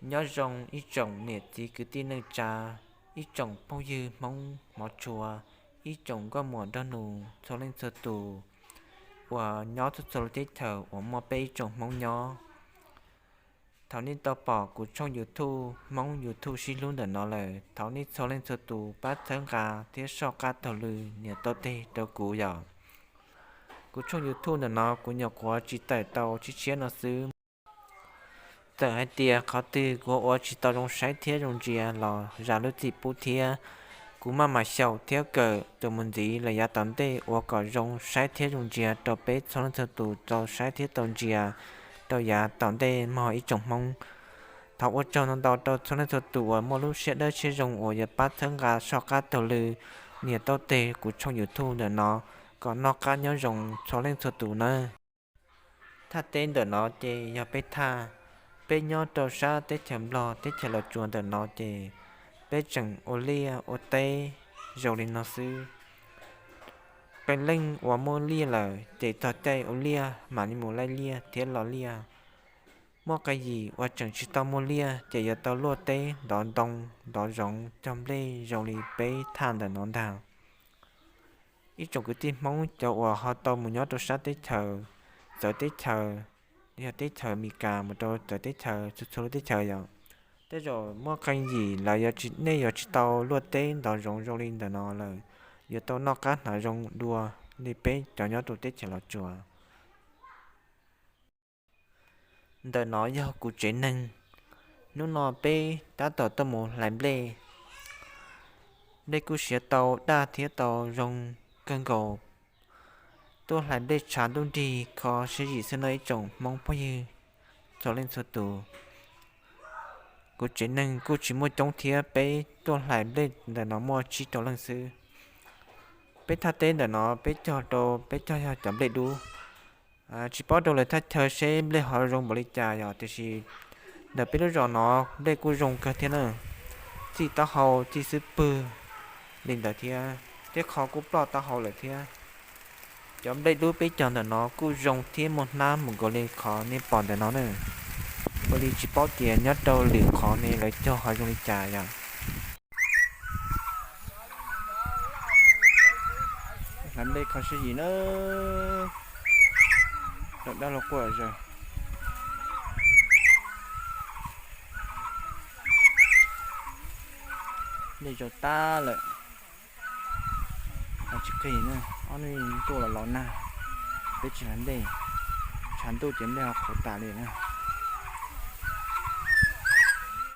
Nyob zoo ib tsoom niam txiv kwv tij neej tsa, ib tsoom phooj ywg Hmoob hmov tshua, ib tsoom nkauj muam nraug nus txhua leej txhua tus uas nyob txhua txhua lub teb chaws uas muaj peb ib tsoom Hmoob nyob. Thaum nej tau pom kuv tshooj YouTube Hmoob YouTube sib hlub ntawm no lawm, thov nej txhua leej txhua tus pab txhawb nqa thiab soj qab taug lw niam tau teg rau kuv yom. Kuv tshooj YouTube ntawm no kuv nyuam qhuav tsis tawm tau tshiab tshiab no xwb. Txawm hais tias qhov twg kuv ua tsis tau zoo saib thiab zoo ntsia los zam lub txim pub thiab. Kuv maj mam xyaum thiab kawm tus mus ntxiv lawm yav tom ntej ua kom zoo saib thiab zoo ntsia rau peb txhua leej txhua tus tau saib thiab tau ntsia rau yav tom ntej mog ib tsoom Hmoob. Thov ua tsaug ntau ntau rau txhua leej txhua tus uas muaj lub siab dawb siab zoo uas yuav pab txhawb nqa soj qab taug lw niam tau teg kuv tshooj YouTube ntawm no kom noj qab nyob zoo txhua leej txhua tus nawb. Thaj teb ntawm no ces yog peb thaj, peb nyob rau sab teb chaws Nplog teb chaws Los Tsuas ntawm no ces peb tseem ua liaj ua teb zoo li no xwb. Qee leej uas muaj liaj lawm ces txog caij ua liaj mam li mus laij liaj thiab lo liaj. Muaj qee yim uas tseem tsis tau muaj liaj ces yuav tau luaj teb ntov ntoo, ntov zoov, cog nplej zoo li peb thaj ntawm no ntag. Ib tsoom kwv tij Hmoob cov uas ho tau mus nyob rau sab teb chaws, txawv teb chaws, yog teb chaws Amelikas mus rau txawv teb chaws, txhua txhua lub teb chaws yom. Tej zaum muaj qee yim lawv yuav tsis, nej yuav tsis tau luaj teb ntov zoov zoo li ntawm no lawm, yuav tau noj qab hnav zoo dua li peb cov nyob rau teb chaws Los Tsuas. Ntawm no yog kuv tsev neeg. Hnub no peb tab tom tuaj mus hlais nplej. Nplej kuj siav tau daj thiab tau zoo kawg nkaus. Tuaj hlais nplej tshav ntuj nrig kho siab zim xwb no ib tsoom Hmoob phooj ywg txhua leej txhua tus. Kuv tsev neeg kuj tsis muaj coob thiab, peb tuaj hlais nplej ntawm no muaj tsib rau leej xwb. Peb thaj teb ntawm no peb cog rau, peb cog yog cov nplej dub. Tsis paub rau lwm thaj chaw seb nplej ho zoo npaum li cas yom, tiam sis ntawm peb lub zos no nplej kuj zoo kawg thiab na. Txij taub hau txij xub pwg li ntawd thiab, tej qho kuj ploj taub hau lawm thiab. Cov nplej dub peb cog ntawm no kuj zoo thiab muaj hnab mus nkaus li qhov nej pom ntawm no na. Ua li tsis paub tias nyob rau lwm qhov ne lawv cog ho zoo li cas yom. Hlais nplej kho siab zim na, rau dab laug quaj zog. Nplej zaum tag lawm, tsis qhis na, ob hnub ntuj los los nag, peb tsis hlais nplej, tshav ntuj ces nplej ho qhuav tas li na.